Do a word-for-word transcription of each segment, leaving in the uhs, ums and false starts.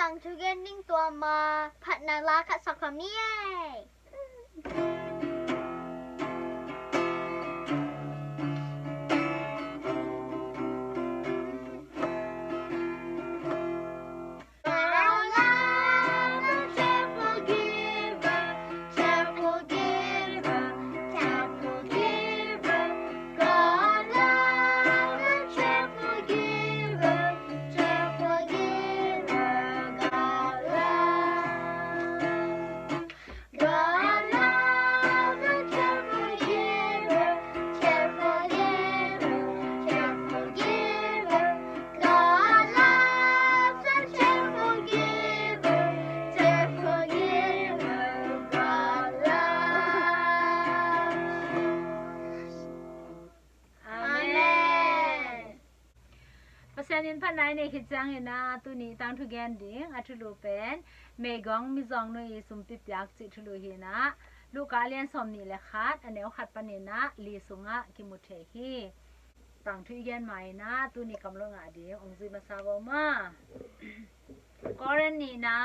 Tangthu gen ding tua ma phatna la khat sak pha mi ei. God loves a cheerful giver, cheerful giver, cheerful giver. God loves a cheerful giver, cheerful giver. God loves. Amen. Pasian in phatna i neih khit ciangin ah tuni tangthu gen ding a thulu pen meigong mizawngnu i sumpi piak cih thulu hi-in ah Luka a lian sawmnih le khat a neu khat panin ah li sungah kimu thei hi. Tangthu i gen ma-in ah tuni kamlawh ngah ding hong zui masa vo maw. Korin nihna.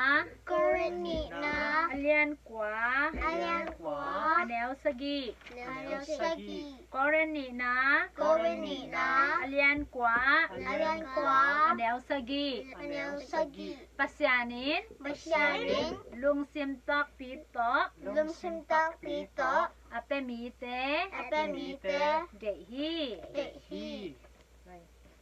Korin nihna. A lian kua. A lian kua. A neu sagih. A neu sagih. Korin nihna. Korin nihna. A lian kua. A lian kua. A neu sagih. A neu sagih. Pasian in. Pasian in. Lungsim takpi tawh. Lungsim takpi tawh. A pia mite. A pia mite. Deih hi. Deih hi.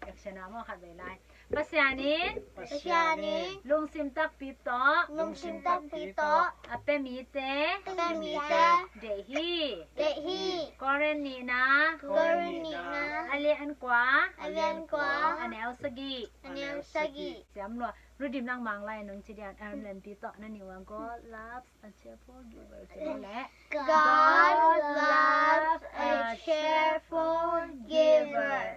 Action ah maw khat vei lai. Pasian in. Pasian in. Lungsim takpi tawh. Lungsim takpi tawh. A pia mite. A pia mite. Deih hi. Deih hi. Korin nihna. Korin nihna. A lian kua. A lian kua. A neu sagih. A neu sagih. Siam lua. Rudim nang mang lai nung ci dian. Em len pi tawh na niwa. God loves a cheerful giver. Ci lua leh. God loves a cheerful giver.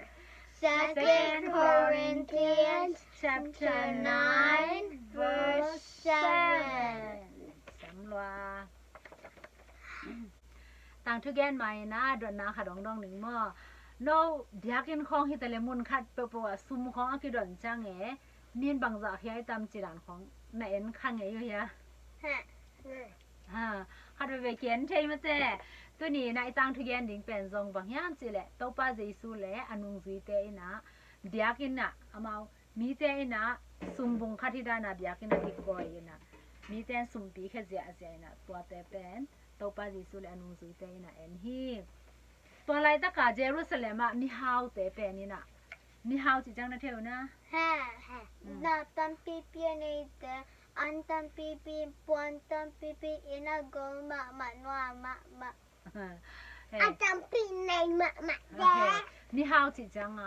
Second Corinthians chapter nine, verse seven. Siam lua. Tangthu gen ma-in ah dotna khat hong dong ning maw. No biakinn khawng hi ta leh mun khat peuhpeuh ah sum khawng a kidon ciang e, min bangzah khia i tam ci dan khawng na en kha ngei uh hia? Ha. Ha, khat veve ki en thei mate. Tuni na i tangthu gen ding pen zong bang hiam cih leh Topa Jesu le a nungzuite in ah biakinn ah amau mite in ah sumbung khat hi dan ah biakinn ah kikawi in ah mite in sumpi khia ziahziah in ah tuate pen Topa Jesu le a nungzuite in ah en hi. Tua laitak ah Jerusalem ah mihaute pen in ah, mihau cih ciang na thei uh na? Ha, ha. Hmm. Na tampipi a neite, an tampipi, puan tampipi, inn a gol mahmah, nuam mahmah. He. A tampi nei mahmah. Okay. Mihau cih ciang a,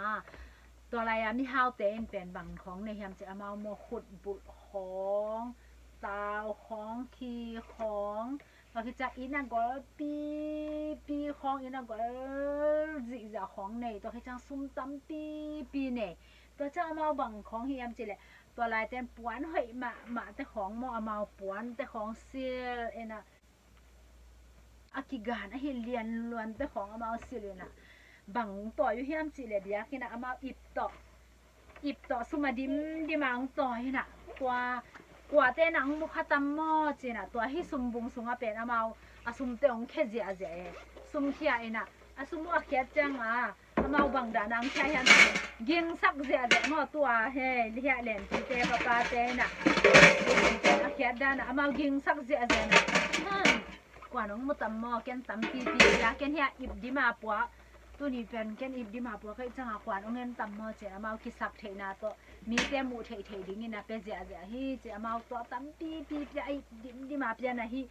tua lai a mihaute in pen bang khawng nei hiam cih amau maw, khutbulh khawng, tau khawng, khi khawng, tua khit ciang inn a gol pipi khawng, inn a gol zihziah khawng nei, tua khit ciang sum tampipi nei. Tua ciang amau bang khawng hi hiam cih leh tua laite in puan hoih mahmahte khawng maw, amau puante khawng silh in ah a kigan ahi lianluante khawng amau silh in ah bang tawi uh hiam cih leh biakinn ah amau ip tawh, ip tawh sum a dimdim a hong tawi in ah tua kuate in ah hong mu kha tam maw ci in ah tua hih sumbung sungah pen amau a sumte hong khia ziahziah e. Sum khia in ah a sum uh a khiat ciang a amau bang dan a hong khia hiam cih leh gingsak ziahziah maw, tua he lihiah lenpite papate in ah a khiat dan ah amau gingsak ziahziah in ah, hmm, kuan hong mu tam maw, ken tampipi pia, ken hiah ip dim a pua, tuni pen ken ip dim a pua ka hih ciang a kuan hong en tam maw ci in amau kisak theihna tawh mite muh theihtheih dingin a pia ziahziah hi ci, amau tua tampipi pia, ip dimdim a pia na hi,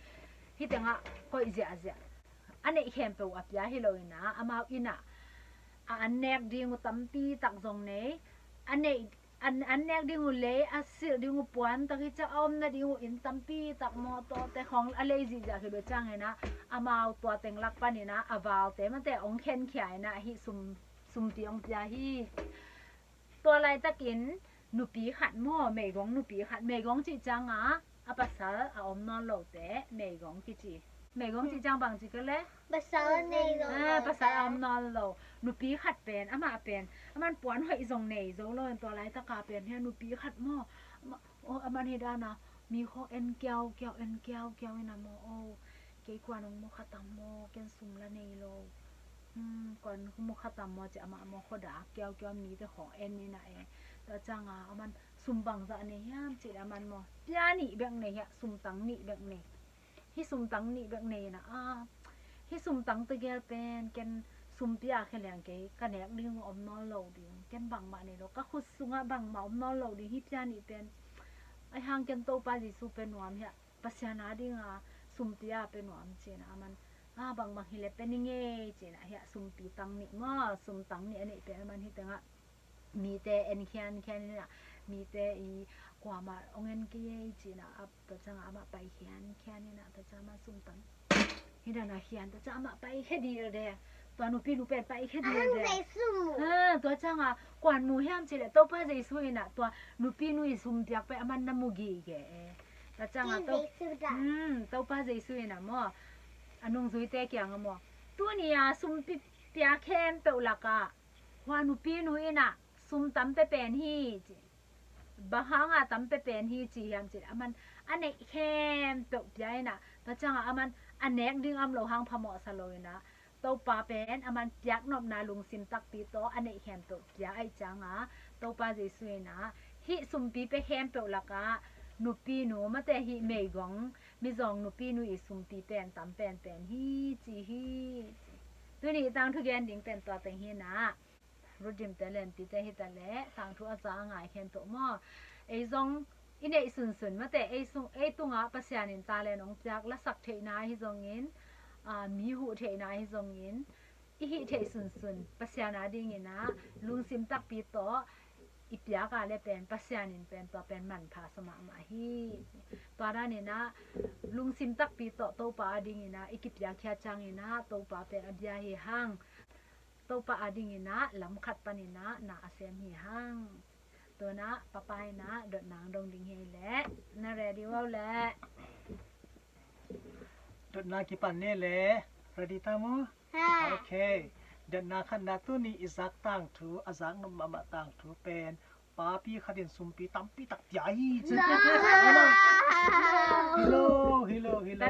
hih teng ah koih ziahziah. A neih khempeuh a pia hi lo in ah amau in ah a an nek ding uh tampi tak zong nei, a neih, an, an nek ding uh lei, a silh ding uh puan, tua khit ciang a omna ding uh inn tampi tak, mawtawte khawng a lei zihziah khit uh ciangin ah amau tua teng lak panin ah a valte mate hong khenkhia in ah hih sum, sumpi hong pia hi. Tua laitakin nupi khat maw, meigong nupi khat, meigong cih ciang a a pasal a om nawn lote meigong kici. Meigong cih ciang bang ci ka le? Pasal nei lo. Ah, pasal a om nawn lo. Nupi khat pen, amah pen, aman puan hoih zong nei zo lo in, tua laitaka pen hia nupi khat maw? Amah, oh, aman hi dana, mi khawng en kiaukiau, en kiaukiau ina maw, oh, kei kuan hong mu kha tam maw, ken sum la nei lo. Hmm, kuan hong mu kha tam maw, ci amah maw, khuadak kiaukiau mite khawng en ina e. Tua cianga, aman sum bangzah nei hiam, ci le aman maw, pia nih bek nei hia, sum tang nih bek nei. Hih sum tang nih bek nei ina, ah, hih sum tang tegel pen ken sum pia khe leng kei ka nek ding om nawn lo ding, ken bangmah nei lo, ka khut sungah bangmah om nawn lo ding, hih pia nih pen. Ahi hang ken Topa Jesu pe nuam hia, Pasian a dinga sum pia pe nuam cina, aman, ah, bangbang hi le pe ning ei cina, hia sumpi tang nih maw, sum tang nih a neih pen aman hi tengah mite en khiankhian ina, mite i kuamah ong en kei ei cina, tua cianga amah pai khiankhian ina, tua cianga amah sum tang hi dana khian, tua cianga amah pai khe dil de. Tua nupi nu pen pai khe dil de. Ha, tua cianga kuan mu hiam ci le, Topa Jesu ina tua nupi nu i sum piak pen aman na mu gige e. Tua cianga To, hmm, Topa Jesu ina maw, a nungzuite kianga maw, tuni a sumpi pia khempeuh lakah hua nupi nu ina sum tam pe pen hi ci. Bang hanga tam pe pen hi ci hiam ci le, aman a neih khempeuh pia ina, tua cianga aman a nek ding om lo hang phamawhsa lo ina, Topa pen aman piak nopna lungsim takpi tawh a neih khempeuh pia ahih cianga, Topa Jesu ina hih sumpi pe khempeuh lakah nupi nu mate hih meigong mizawng nupi nu i sumpi pen tam penpen hi ci hi. Tuni i tangthu gen ding pen tua teng hi ina. Rudim te lenpi te hi ta le, tangthu a za a ngai khempeuh maw, ei zong i neih sunsun mate, ei sung, ei tungah Pasian in talent ong piak, lasak theihna hi zongin, aa, mi huh theihna hi zongin, i hih theih sunsun Pasian a dingin ah lungsim takpi tawh i piak a le pen Pasian in pen tua pen manpha sa mahmah hi. Tua danin ah lungsim takpi tawh Topa a dingin ah i kipiak khia ciangin ah Topa pen a bia hi hang. Topa a dingin ah lam khat panin ah na a sem hi hang. Tuna papa in ah dotna dong ding hi leh, na ready uh leh? Dotna kipan ni leh, ready ta maw? Ha. Ok. Dotna khatna, tuni i zak tangthu, a zak nop mahmah tangthu pen papi khat in sumpi tampi tak pia hi ci. Wow. Hi lo, hi lo, hi lo.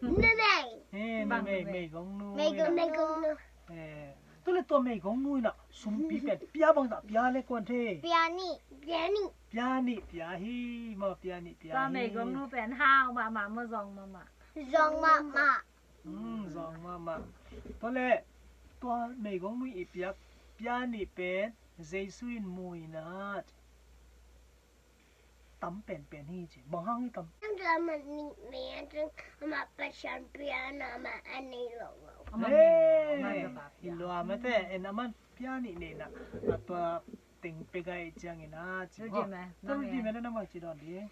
Numei. Eh, numei, numei. Meigong nu. Meigong nu. Eh, tu le tua meigong nu in ah sumpi pen pia bangzah pia le kuan thei? Pia nih, pia nih. Pia nih pia hi maw, pia nih pia hi. Tua meigong nu pen hau mahmah maw, zong mahmah? Zong mahmah. Hmm, zong mahmah. Tua le, tua meigong nu i piak pia nih pen Jesu in mu in ah tam penpen hi ci. Bang hang hi tam? Amah nih mei a cun amah Pasian piakna amah a nei lo lo. Amah nei lo, amah nei lo. Hi lo, amah te, en amah pia nih nei in ah, a tua teng pia gai ciangin ah ci. Rudim e, rudim e, na mah ci dawn ding.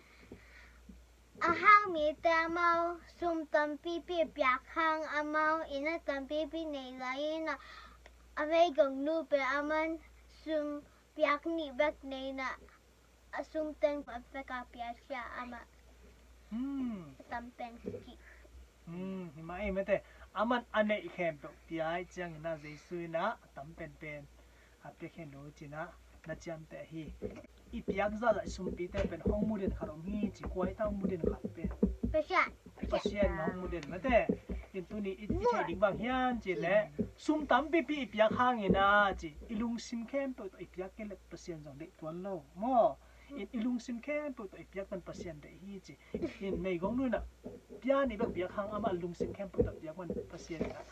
A hang mite amau sum tampipi piak hang amau inn a tampipi nei lai in ah, a meigong nu pen amah sum piak nih bek nei in ah, a sum teng a pek a pia sia amah. Hmm. A tam pen hi. Hmm, hi mah ei mate. Amah a neih khempeuh pia ahih ciangin ah Jesu in ah a tam penpen a pia khin uh ci-in ah na ciamteh hi. I piak zahzah i sumpite pen hong mu den khat om hi ci, kua hi ta hong mu den khat pen? Pasian. Pasian in hong mu den mate. In tuni i, i theih ding bang hiam cih leh sum tampipi i piak hangin ah ci, i lungsim khempeuh tawh i piak kei leh Pasian zong deih tuan lo maw? In i lungsim khempeuh tawh i piak pan Pasian deih hi ci. In meigong nu in ah pia nih bek piak hang amah lungsim khempeuh tawh piak pan Pasian in ah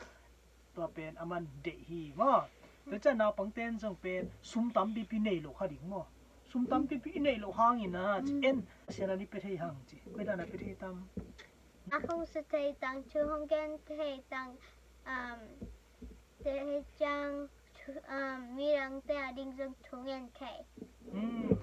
tua pen amah deih hi maw? Tua ciang naupangte in zong pen sum tampipi nei lo kha ding maw? Sum tampipi i neih loh hangin ah ci, en Pasian in i pia thei hang ci. Koi dan a pia thei tam? A hong sa thei tangthu, hong gen thei tang, um, thei ciang, um, midangte a ding zong thu ngen thei. Hmm.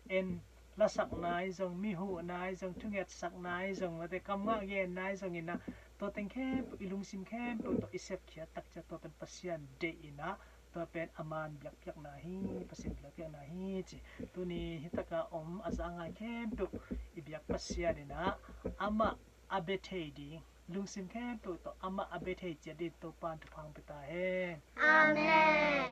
En lasakna i zong, mi huhna i zong, thungetsakna i zong, mate kam ngah genna i zong in ah, tua teng khempeuh, i lungsim khempeuh tawh i sepkhiat tak ciang tua pen Pasian deih in ah, tua pen amah biakpiakna hi, Pasian biakpiakna hi ci. Tuni hi taka om a za a ngai khempeuh i biak Pasian in ah, amah a bia thei ding, lungsim khempeuh tawh amah a bia thei ciat dingin Topa'n thupha hong pia ta hen. Amen.